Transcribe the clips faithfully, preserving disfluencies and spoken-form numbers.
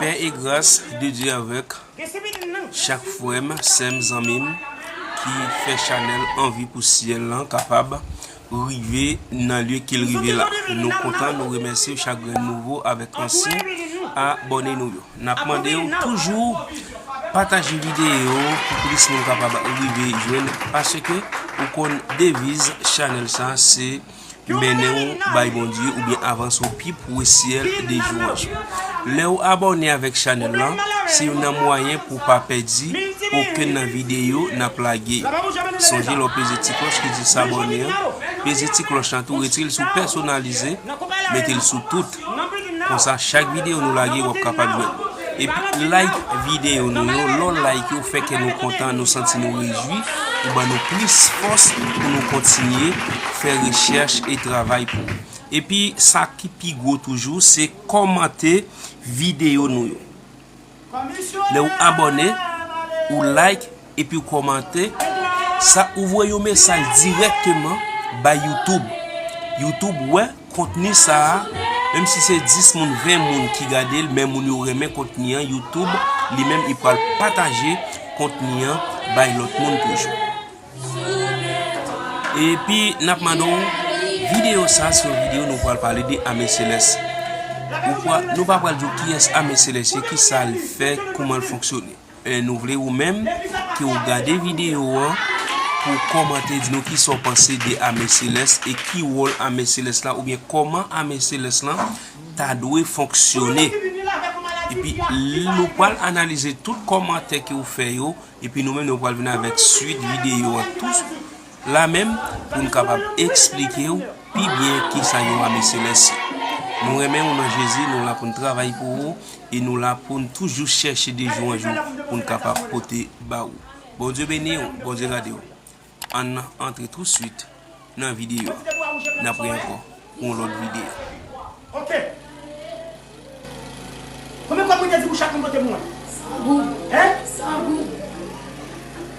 Pè e gras de Dye avèk chak frè m, sè m, zanmi m ki fè chanèl Anvi pou Syèl lan kapab rive nan lye ke l rive la. Nou kontan, nou remèsye chak grenn nouvo avèk ansyen abòne nou yo. N ap mande w toujou pataje videyo pou plis moun kapab rive jwenn, paske ou konn deviz chanèl sa se mennen w bay Bondye oubyen avanse w pi pre syèl de jou an jou. Lè w abòne avèk chanèl lan, se youn nan mwayen pou w pa pèdi okenn nan videyo n ap lage yo. Sonje lè w peze ti klòch ki di s'abonner an, peze ti klòch lan tou, retire l sou pèsonalize, mete l sou tout. Konsa, chak videyo nou lage, w ap kapab jwenn. Epi, like videyo nou yo. Lè w like yo, fè kè nou kontan, nou santi nou rejwi, ou ban nou plis fòs pou nou kontinye fè rechèch e travay pou ou. Epi, sa ki pi gwo toujou, se kòmante videyo nou yo. Lè w abòne, ou like, epi w kòmante, sa ou voye yon mesaj dirèkteman bay YouTube. YouTube wè kontni sa a, menm si se dis moun, ven moun ki gade l, men moun yo renmen kontni an, YouTube li menm li pral pataje kontni an bay lòt moun toujou. Epi, n ap mande w, videyo sa, se yon videyo nou pral pale de ame selès. Ou pral, nou pa pral di w kiyès ame selès ye, kisa l fè, kouman l fonksyone. E nou vle ou menm ke w gade videyo an pou w kòmante, di nou kisa w panse de ame selès e ki wòl ame selès la oubyen kòman ame selès lan ta dwe fonksyone. Epi, nou pral analize tout kòmantè ke w fè yo. Epi nou menm nou pral vin avèk swit videyo an tou la menm pou n kapab eksplike w pi byen kisa yon ame selès ye. Nou renmen w nan Jezi, nou la pou n travay pou ou e nou la pou n toujou chèche de jou an jou pou n kapab pote ba ou. Bondye beni w, Bondye gade w. Ann antre touswit nan videyo a. N ap reyè ankò pou yon lòt videyo. Ok. Konbyen kòb mwen te di pou chak moun pote pou mwen? San goud. Hein? San goud.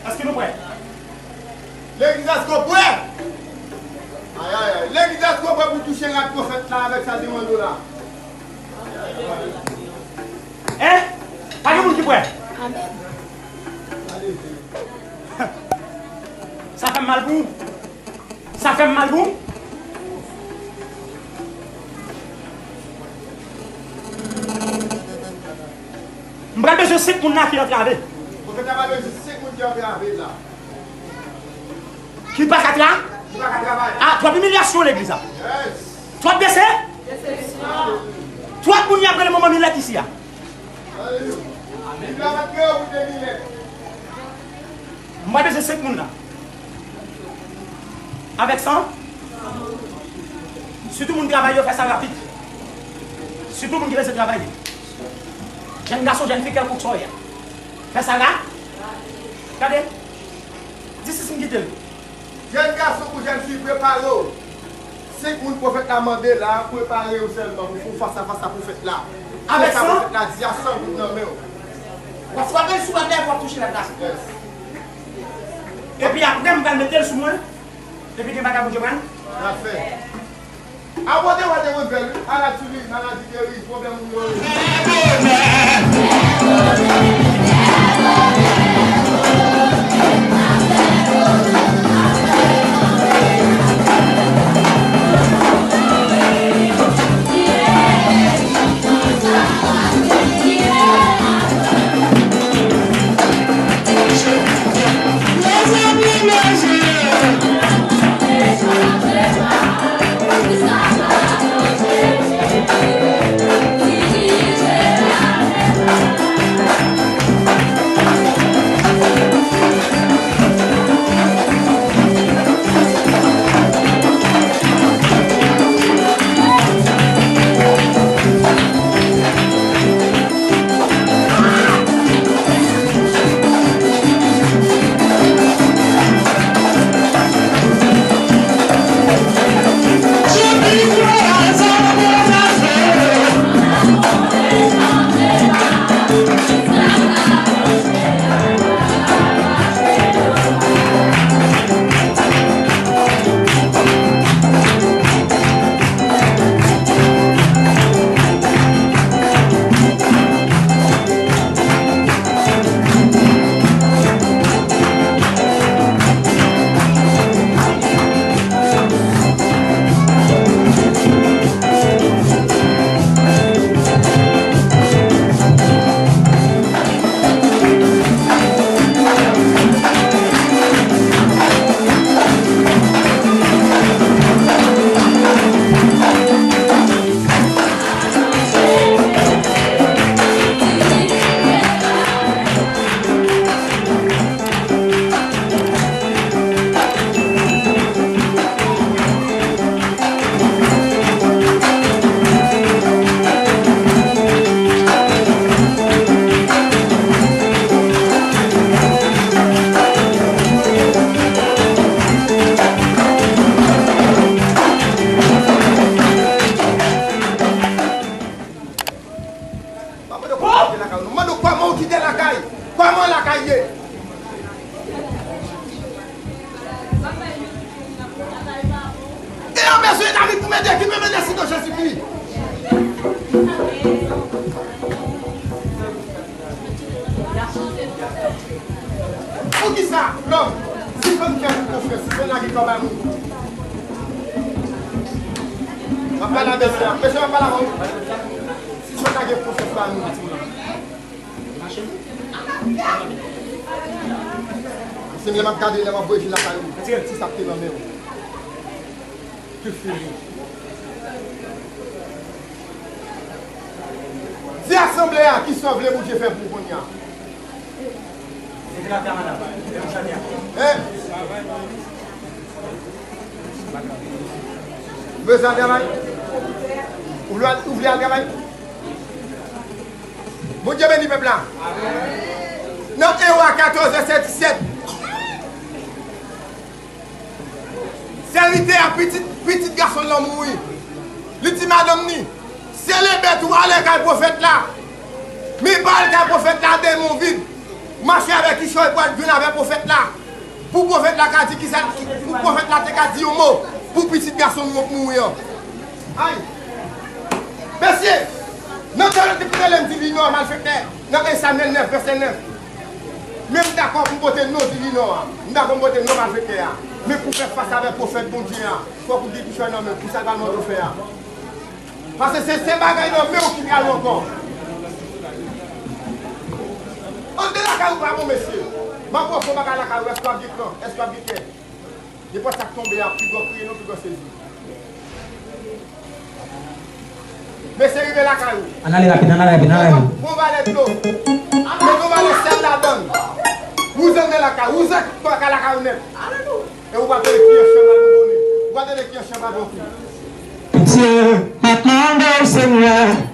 Èske nou prè? Legliz, èske w prè? Ayayay. Legliz, èske w prè pou touche rad pwofèt la avèk sa l te mande w la? Hein? Pa gen moun ki prè? Amèn. Sa fè m mal pou ou? Sa fè m mal pou ou? M pral bezwen senk moun la ki antrave. Pwofèt la pral bezwen senk moun ki antrave la. Ki pa ka tra? Ki pa ka travay. Ah, twòp imilyasyon legliz la. Yes. Twòp dese? Twòp moun y ap rele manman milèt isi a. Alelouya. Bib la pa t kreye w pou te milèt. M pral bezwen senk moun la. Avèk san? Sitou moun travay yo, fè sa rapid. Sitou moun ki bezwen travay. Jèn gason, jèn fi, kèlkonk sa w ye. Fè sa ra-, gade. This is m kite l. Jèn gason kou jèn fi, prepare w. Senk moun pwofèt la mande la, prepare w sèlman pou fè w fas a fas a pwofèt la. Avèk sa pwofèt la di a san goud nan men w. W ap frape l sou rad la epi w ap touche rad la. Yes. Epi apre m pral mete l sou mwen. Epi gen bagay Bondye pral. L ap fè. Abòne w a de revèl, wi. Maladi, maladi geri, pwoblèm moun yo. Kòman w kite lakay nou? M mande w kòman w kite lakay? Kòman lakay ye? E yo bezwen lavi pou mete ki mete sito Jezikri. Poukisa, lòm, si fanm fè nou konfyans, si fanm lage kò ba nou, m ap pale a mesye a, mesye m ap pale avè w. Si fanm lage konfyans ba nou, mesye m, lè m ap gade, lè m ap voye fi lakay ou, ti sa k te nan men w. Ki fini. Di asanble a kisa w vle Bondye fè pou ou kounye a. Hein? Ou bezwen al travay? Ou vle al, ou vle al travay? Bondye beni pèp la. Nan en Wa katòz vèsè disèt. Sèvitè a, pitit, pitit gason l lan mouri. Li di madanm ni, "Sele bèt ou, ale kay pwofèt la." Men pa al kay pwofèt la, de men w vid. Mache avè kichòy pou al jwenn avè pwofèt la. Pou pwofèt la ka di kisa, pou pwofèt la te ka di yon mo pou pitit gason nou k mouri an. Ay! Mesye, nan tan yo te rele m divinò a malfektè, nan en Samyèl nèf vèsè nèf. Men m dakò pou m pote non divinò a. M dakò m pote non malfektè a. Men pou fè fas avèk pwofèt Bondye a, fòk ou gen kichòy nan men w pou sa l pa mande w fè a. Paske se, se bagay nan men w ki pral ankò. Antre lakay ou pa bon, mesye. M ap ofri w bagay lakay ou, èske w ap gen kran? Èske w ap gen kè? Nenpòt sa k tonbe a, pi gwo kriye non, pi gwo sezi. Mesye, rive lakay ou. Ann ale rapid, ann ale rapid, ann ale rapid. Bon valè dlo. Mete yon valè sèl ladann. Wouze nan lakay, wouze lakay lakay ou nèt. E ou pa tande ki yon chanm abandone. Ou pa tande ki yon chanm abandone. Pitye, m ap mande w, Senyè.